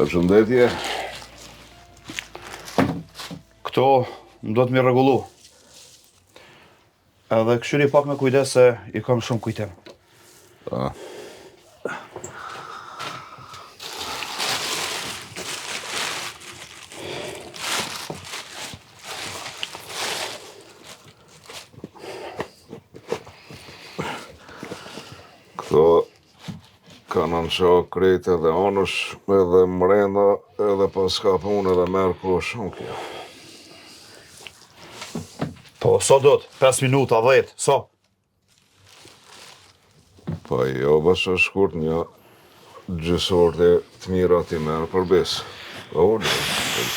Përshëndetje. Këto më do të m'i rregullu. Edhe këshyri pak me kujdes se i kam shumë kujtim. Pa. Këto kanë në qa krejt edhe anësh, edhe mrena, edhe paska punë, edhe merr kohë shumë kjo. Po, sa do të? 5 minuta, 10, sa? Po jo, bash është shkurt një gjysë ore të mira t'i merr për besë. Po, ule, ule.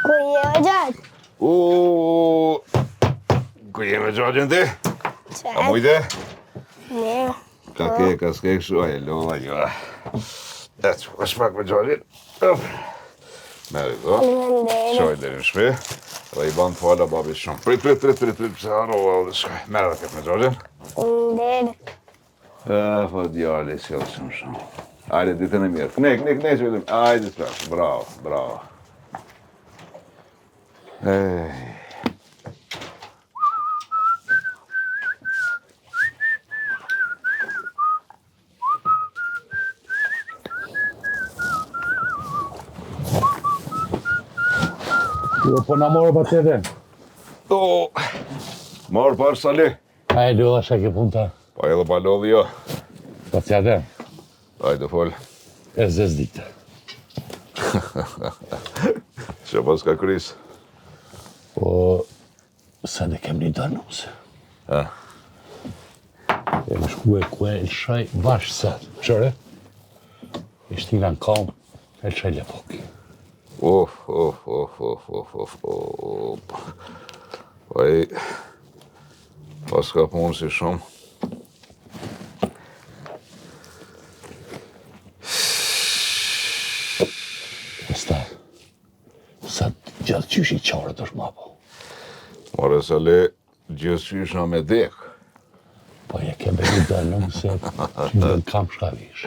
Ku je o xhaxh? U, ku je me xhaxhin ti? A mujte? Mirë. Ka ke, ka s'ke kështu, a e lodha, jo. Ec, është pak me xhaxhin. Merri do. Çoje deri në shpi. Dhe i ban të fala babit shumë. Prit, prit, prit, prit, prit, pse harrova dhe shkaj. Merre këtë me xhaxhin. Faleminderit. E, po djali, sjell shumë shumë. Ajde, ditën e mirë. Kne, kne, kne, që Ajde, të Bravo, bravo. Ej. Jo, po na morë pa të edhe. O, marë parë Sali. A e lodha shë ke punë ta? Pa edhe pa lodhi jo. Pa të jadem. Ajde, fol. E zez ditë. Që pas ka kris? Po, sa ne kem një danuse. Ha. E më shku e ku e lëshaj bash sat. Qëre? E shtina në kam, e lëshaj lepok. Of, of, of, of, of, of, of. Ai, pas ka punë si shumë. Usta, sa gjithë qysh i qarët është ma po. More Sali, gjithë qysh na me dek. Po e keme një dënëm se që në kam shka vish.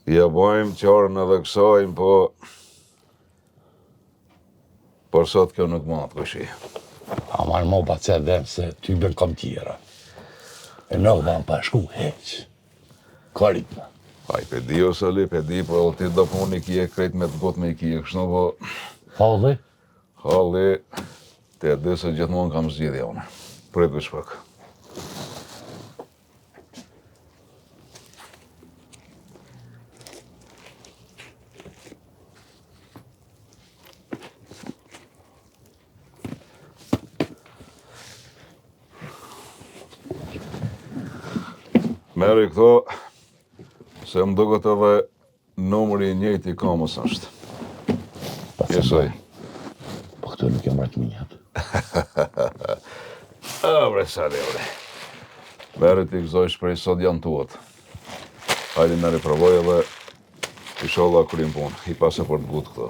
Ja bojmë qarën edhe kësajmë, po... Por sot kjo nuk ma të këshi. A marrë mo pa që dhe se ty bën kam tjera. E nuk ban pa shku heq. Ka ritme. Aj, pe di o Sali, pe di, po edhe ti do punë i kije krejt me të gotë me i kije, kështu po... Halli? Halli, ti e di se gjithmonë kam zgjidhje unë. Prit veç pak. Merri këto, se më duket edhe numri i njëjtë i kamës është. Jesoj. Po këto nuk janë të mijat. A, bre, Sali, bre. Merri t'i gëzojsh prej sot janë tuat. Hajde merri provoj edhe Ishalla kryn punë, i pase për të gutë këto.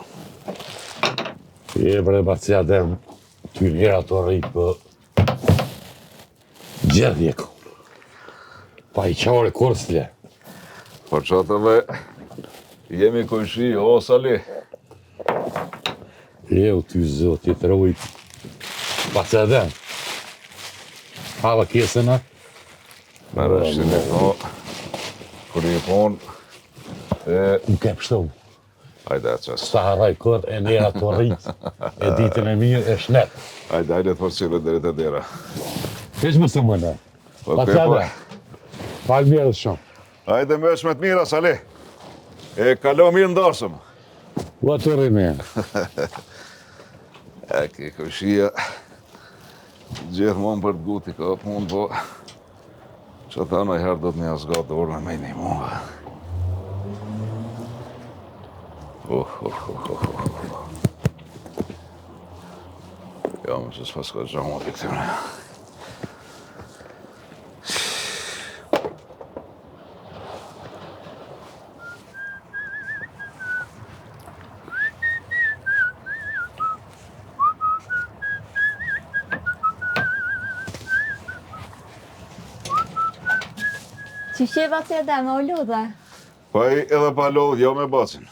Je bre baci Adem, ty njera të rrit për gjithë je konë. Pa i qare kur s'le. Po qatë edhe jemi kojshi, o Sali. Eu ty zoti të rujt. Baci Adem. Hava kjesën, a? Merre shtin e këto, kur i punë, e... Nuk e pështu. Hajde, e qes. S'ta harroj kurrë e nera tu rrit, e ditën e mirë e shnet. Hajde, hajde të përcjelli deri te dera. Hiç më së mëne. Po, Pa po. tjada. Faleminderit shumë. Hajde mesh me të mira, Sali. E kalo mirë në darsëm. Ua të rri mirë. E ke këshia. Gjithmonë për të guti ka punë, po... Që tha në herë do të një zgatë dorën me një mua. Oh, oh, oh, oh, oh. Jo, më se s'pas ka gjamë aty këtyre. Qysh je baci Adem, a u lodhe? Po edhe pa lodhë, jo me bacin.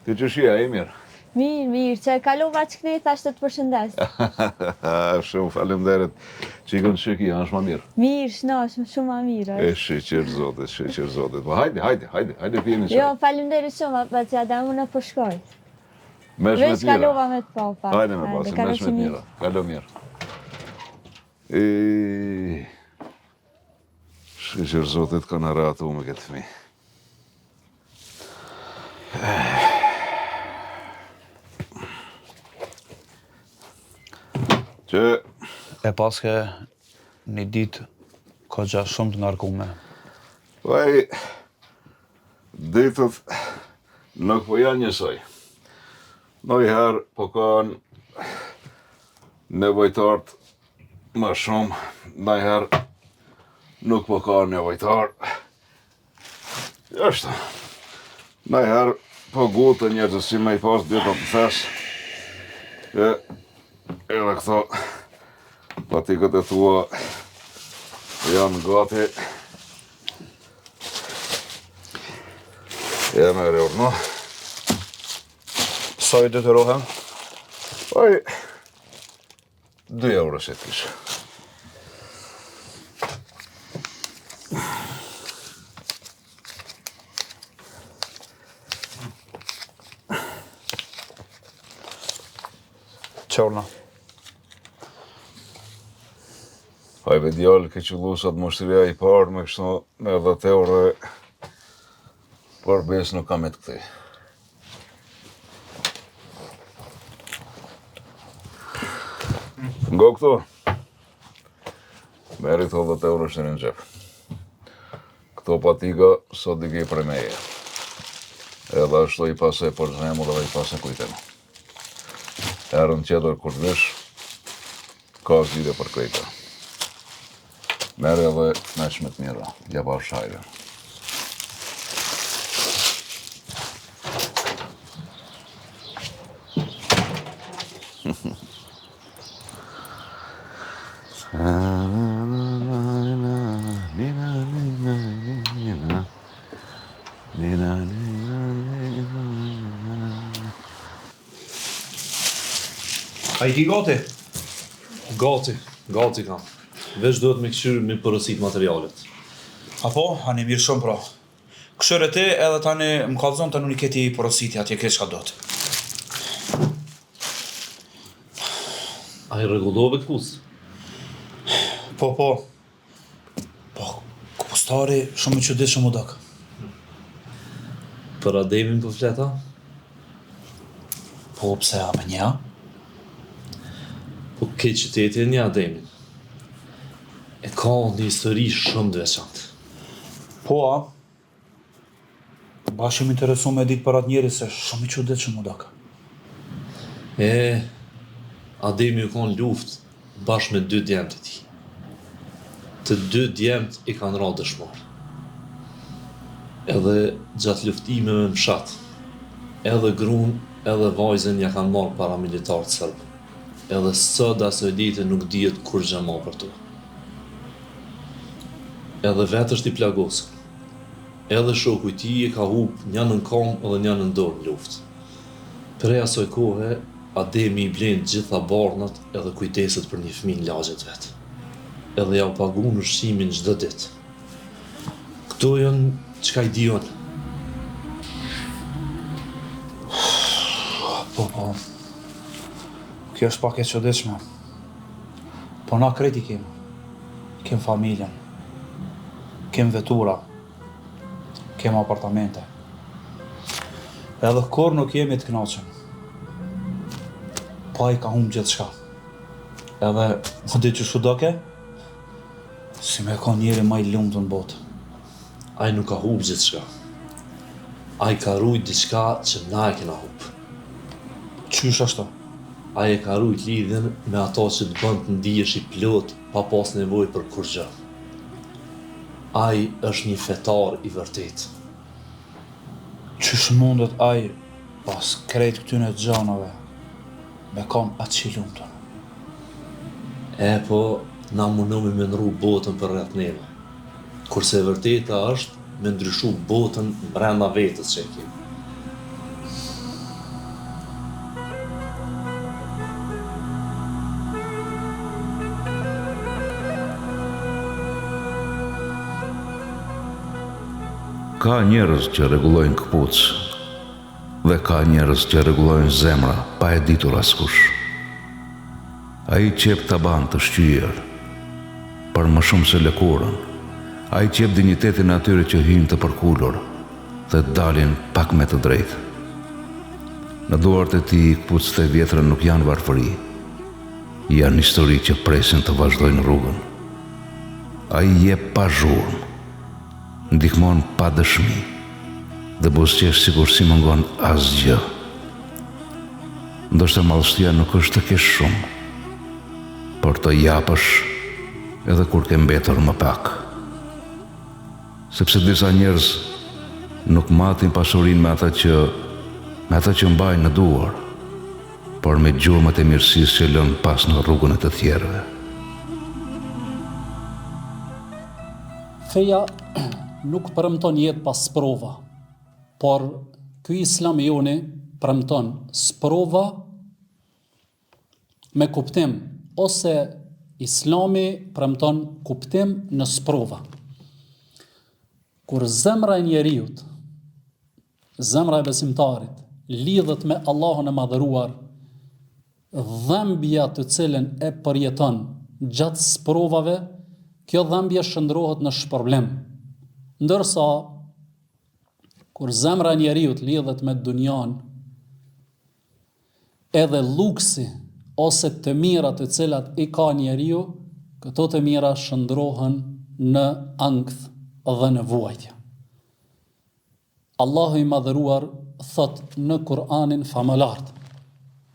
Ti qysh je, a je mirë? Mirë, mirë, që kalova qëknej, thash të të përshëndes. Shumë faleminderit. Çikën qysh e ki, është ma mirë. Mirë, shnosh, shumë ma mirë E shyqyr Zotit, shyqyr Zotit. Po hajde, hajde, hajde, hajde pijeni çaj. Jo, faleminderit shumë, baci Adem, unë po shkoj. Mesh me Veç të mira. kalova me të pa, pa. Hajde me bacin, mesh me të mira. Kalo mirë. E... Shyqyr Zotit kanë rehatu me këtë fmi. Që... E paske një ditë kogja shumë të ngarkume. Vaj, ditët nuk po janë njësoj. Ndonjëherë po kanë nevojtarët më shumë, ndonjëherë nuk po ka nevojtar. Është. Ndonjëherë po guten njerëzit si me i pas ditët në thes. E, edhe këto patikët e tua janë gati. E me rërë, no? Sa i detyrohem? Oj, 2 euro se të kisha. Qorna. Haj be djalë, ke qëllu sot mushteria i parë me kështu me 10 euro Por besë nuk kam me të kthy. Ngo këtu. Merri këto 10 euro shtini në xhep. Këto patika sot i ke prej meje. Edhe ashtu i pase për zemër edhe i pase kujtim. Herën tjetër kur të vish, ka zgjidhje për krejtë. Merri edhe mesh me të mira, ja bafsh hajrin. A i ki gati? Gati, gati kam. Veç duhet me këqyrë me porosit materialet. Apo, ani mirë shumë pra. Kqyre ti edhe tani më kallzon tani unë i këti porositi atje krejt çka do të. A i rregullove këpucët? Po, po. Po, këpustari shumë i çuditshëm u dok. Për Ademin po flet a? Po, pse a me nja? Po krejt qyteti e njeh Ademin. E ka një histori shumë të veçantë. Po, a? Bash jam interesu me ditë për atë njeri se shumë i çuditshëm u dok. E, Ademi u kon n'luftë bashkë me dy djemtë e tij. Të dy djemtë i kanë ra dëshmorë. Edhe gjatë luftimeve në fshat, edhe grun edhe vajzën ja kanë marrë paramilitarët serbë. Edhe sot asaj dite nuk dihet kurrgjë ma për to. Edhe vetë është i plagosur. Edhe shoku i tij e ka hup njanën kamë edhe njanën dorë në luftë. Prej asaj kohe Ademi i blen gjitha barnat edhe kujdeset për një fëmijë në lagje të vet. Edhe jau pagun ushqimin çdo ditë. Këto janë çka i di unë. Po, po. Kjo është pak e çuditshme. Po na krejt i kem. Kem familjen. Kem vetura. Kem apartamente. Edhe kurrë nuk jemi të kënaqur. Po ai ka humb gjithçka. Edhe, më di qysh u doke? Si me kon njeri ma i lumtur në botë. Ai nuk ka hup gjithçka. Ai ka rujt diçka që na e kena hup. Qysh ashtu? Ai e ka rujt lidhjen me ato që të bën të ndihesh i plotë pa pas nevojë për kurrgjë. Ai është një fetar i vërtetë. Qysh mundet ai pas krejt këtyne gjanave me kon aq i lumtur? E po, na munohemi me ndrru botën përreth neve. Kurse e vërteta është me ndryshu botën mbrenda vetes që e kemi. Ka njerëz që rregullojnë këpucë dhe ka njerëz që rregullojnë zemra pa e ditur askush. Ai qep taban të shqyer, për më shumë se lëkurën. Ai qep dinjitetin e atyre që hyjnë të përkulur dhe dalin pak me të drejtë. Në duart e tij këpucët e vjetra nuk janë varfëri, janë histori që presin të vazhdojnë rrugën. Ai jep pa zhurmë, ndihmon pa dëshmi dhe buzëqesh sikur s'i mungon asgjë. Ndoshta madhështia nuk është të kesh shumë, por të japësh edhe kur ke mbetur më pak. Sepse disa njerëz nuk matin pasurinë me ata që me ata që mbajnë në duar, por me gjurmët e mirësisë që lënë pas në rrugën e të tjerëve. Feja nuk premton jetë pa sprova. Por ky Islam i joni premton sprova me kuptim ose Islami premton kuptim në sprova. Kur zemra e njeriut, zemra e besimtarit, lidhet me Allahun e Madhëruar, dhembja të cilën e përjeton gjatë sprovave, kjo dhembje shndërrohet në shpërblim. Ndërsa Kur zemra e njeriut lidhet me dunjanë, edhe luksi ose të mirat të cilat i ka njeriu, këto të mira shndërrohen në ankth dhe në vuajtje. Allahu i Madhëruar thotë në Kur'anin famëlartë: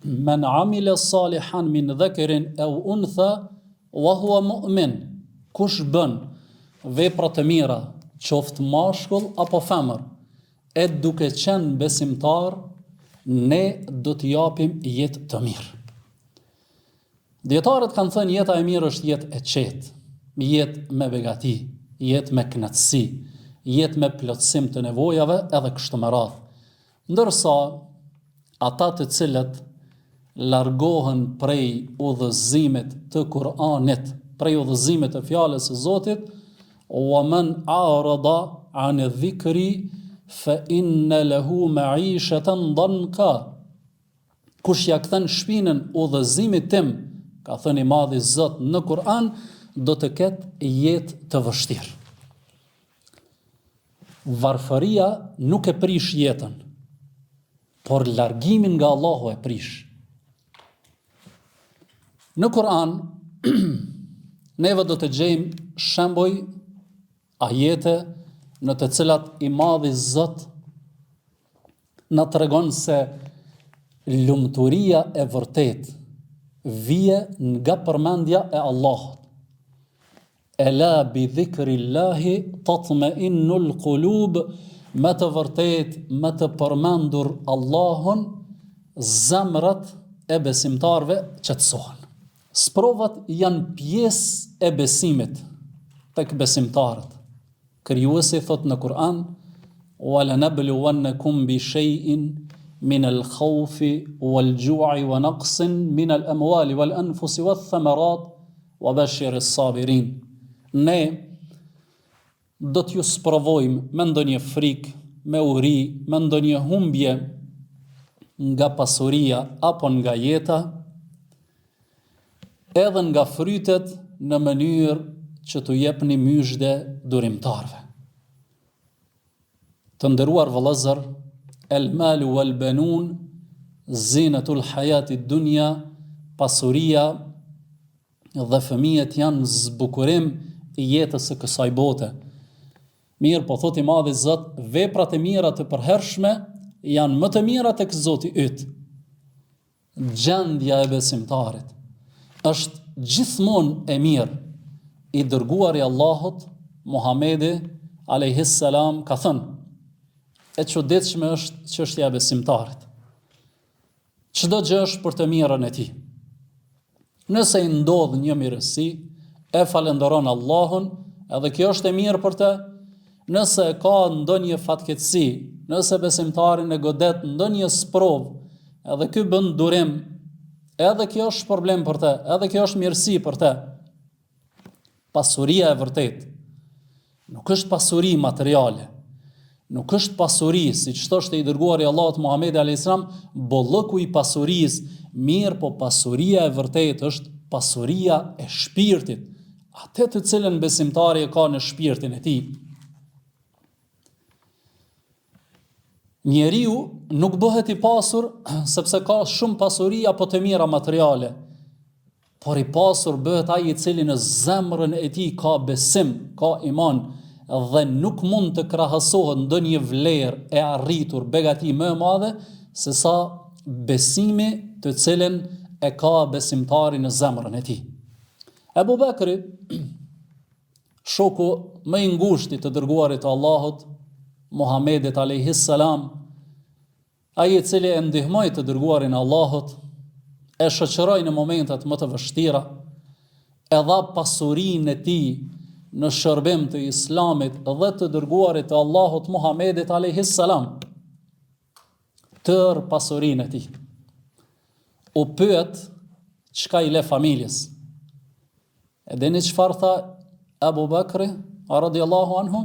Men amile salihan min dhekerin eu untha Wa huwa mu'min, kush bën vepra të mira, qoftë mashkull apo femër, e duke qenë besimtar, ne do t'i japim jetë të mirë. Dijetarët kanë thënë jeta e mirë është jetë e qetë, jetë me begati, jetë me kënaqësi, jetë me plotësim të nevojave edhe kështu me radhë. Ndërsa ata të cilët largohen prej udhëzimit të Kur'anit, prej udhëzimit të fjalës së Zotit, wa man a'rada an dhikri fa inna lahu ma'ishatan danka. Kush ia kthen shpinën udhëzimit tim, ka thënë i madhi Zot në Kur'an, do të ketë jetë të vështirë. Varfëria nuk e prish jetën, por largimin nga Allahu e prish. Në Kur'an neve do të gjejmë shembuj ajete në të cilat i madhi Zot na tregon se lumturia e vërtetë vije nga përmendja e Allahut. Ela bi dhikrillahi tatma'innul qulub, me të vërtetë me të përmendur Allahun zemrat e besimtarëve qetësohen. Sprovat janë pjesë e besimit tek besimtarët. Krijuesi thotë në Kur'an, "Wa lanabluwannakum bi shay'in min al-khawfi wal-ju'i wa naqsin min al-amwali wal-anfusi wath-thamarat Wa bashir as-sabirin. Ne do t'ju sprovojmë me ndonjë frikë, me uri, me ndonjë humbje. nga pasuria apo nga jeta, edhe nga frytet në mënyrë që t'u jepni myzhde durimtarëve. Të nderuar vëllezër, El malu wal benun zinatul hayati dunya, pasuria dhe fëmijët janë zbukurim i jetës së kësaj bote. Mirëpo thotë i madhi Zot, veprat e mira të përhershme janë më të mira tek Zoti yt. Gjendja e besimtarit është gjithmonë e mirë. I dërguari i Allahut, Muhamedi alejhi selam ka thënë: E çuditshme është çështja e besimtarit. Çdo gjë është për të mirën e tij. Nëse i ndodh një mirësi, e falënderon Allahun, edhe kjo është e mirë për të. Nëse ka ndonjë fatkeqësi, nëse besimtarin e godet ndonjë sprovë, edhe ky bën durim, edhe kjo është shpërblim për të, edhe kjo është mirësi për të. Pasuria e vërtetë nuk është pasuri materiale, nuk është pasuri, siç thoshte i dërguari i Allahut Muhamedi alayhis salam, bollëku i pasurisë, mirëpo pasuria e vërtetë është pasuria e shpirtit, atë të cilën besimtari e ka në shpirtin e tij. Njeriu nuk bëhet i pasur sepse ka shumë pasuri apo të mira materiale, por i pasur bëhet ai i cili në zemrën e tij ka besim, ka iman dhe nuk mund të krahasohet ndonjë vlerë e arritur begati më e madhe se sa besimi të cilin e ka besimtari në zemrën e tij. Ebu Bekri Shoku më i ngushtë i të dërguarit të Allahut, Muhammedit alejhi selam, ai i cili e ndihmoi të dërguarin e Allahut, e shoqëroi në momentet më të vështira, e dha pasurinë e tij në shërbim të Islamit dhe të dërguarit të Allahut Muhammedit alejhi selam. Tërë pasurinë e tij. U pyet çka i le familjes. E dini çfarë tha Abu Bakri radiallahu anhu?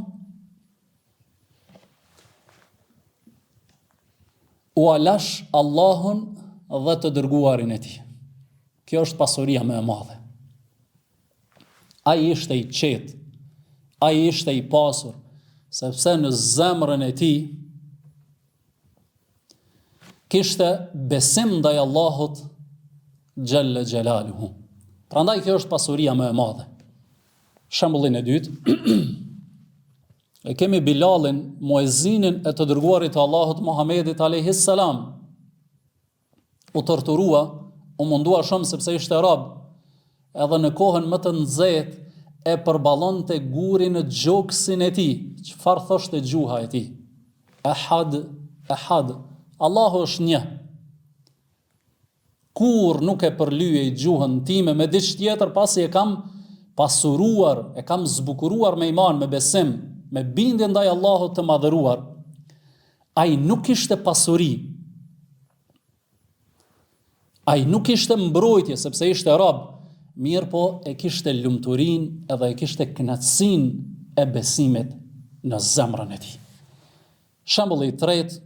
Ua lashë Allahun dhe të dërguarin e tij. Kjo është pasuria më e madhe. Ai ishte i qetë, ai ishte i pasur, sepse në zemrën e tij kishte besim ndaj Allahut xhelle xhelaluhu. Prandaj kjo është pasuria më e madhe. Shembullin e dytë e kemi Bilalin, muezinin e të dërguarit të Allahut Muhammedit alayhis salam. U torturua, u mundua shumë sepse ishte rob. Edhe në kohën më të nxehtë e përballonte gurin në gjoksin e tij. Çfarë thoshte gjuha e tij? Ehad, ehad. Allahu është një. Kurrë nuk e përlyej gjuhën time me diç tjetër pasi e kam pasuruar, e kam zbukuruar me iman, me besim, me bindje ndaj Allahut të madhëruar. Ai nuk kishte pasuri. Ai nuk kishte mbrojtje sepse ishte rob, mirëpo e kishte lumturinë edhe e kishte kënaqësinë e besimit në zemrën e tij. Shembulli i tretë,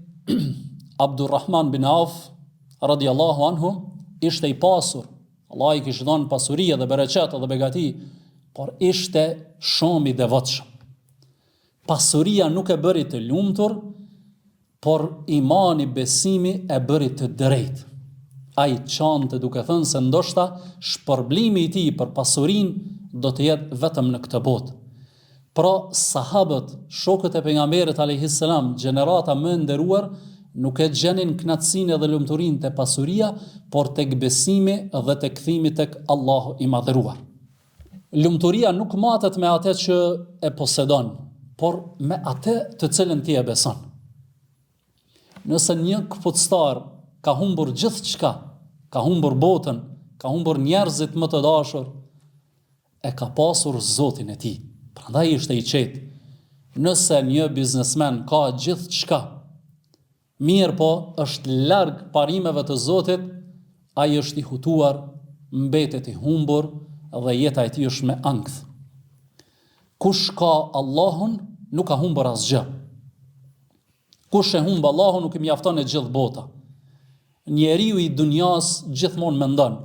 Abdurrahman bin Auf radiallahu anhu ishte i pasur. Allah i kishte dhënë pasuri edhe bereqet edhe begati, por ishte shumë i devotshëm. Pasuria nuk e bëri të lumtur, por imani, besimi e bëri të drejtë. Ai qante duke thënë se ndoshta shpërblimi i tij për pasurinë do të jetë vetëm në këtë botë. Pra, sahabët, shokët e pejgamberit alejhi selam, gjenerata më e nderuar, nuk e gjenin kënaqësinë dhe lumturinë te pasuria, por tek besimi dhe tek kthimi tek Allahu i Madhëruar. Lumturia nuk matet me atë që e posedon, por me atë të cilën ti e beson. Nëse një këpuctar ka humbur gjithçka, ka humbur botën, ka humbur njerëzit më të dashur, e ka pasur Zotin e tij. Prandaj ishte i qetë. Nëse një biznesmen ka gjithçka, Mirëpo, është larg parimeve të Zotit, ai është i hutuar, mbetet i humbur dhe jeta e tij është me ankth. Kush ka Allahun, nuk ka humbur asgjë. Kush e humb Allahun, nuk i mjafton e gjithë bota. Njeriu i dunjas gjithmonë mendon,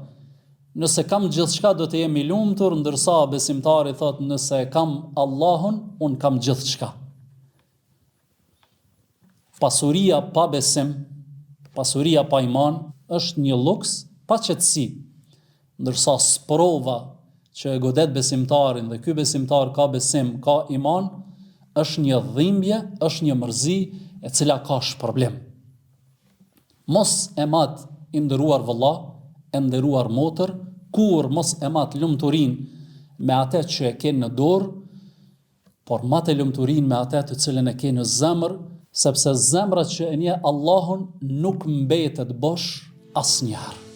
Nëse kam gjithçka do të jem i lumtur, ndërsa besimtari thotë nëse e kam Allahun, unë kam gjithçka. Pasuria pa besim, pasuria pa iman, është një luks pa qetësi, ndërsa sprova që e godet besimtarin dhe ky besimtar ka besim, ka iman, është një dhimbje, është një mërzi e cila ka shpërblim. Mos e mat i nderuar vëlla, e nderuar motër, kurrë mos e mat lumturinë me atë që e ke në dorë, por mate lumturinë me atë të cilën e ke në zemër, sepse zemra që e njeh Allahun nuk mbetet bosh asnjëherë.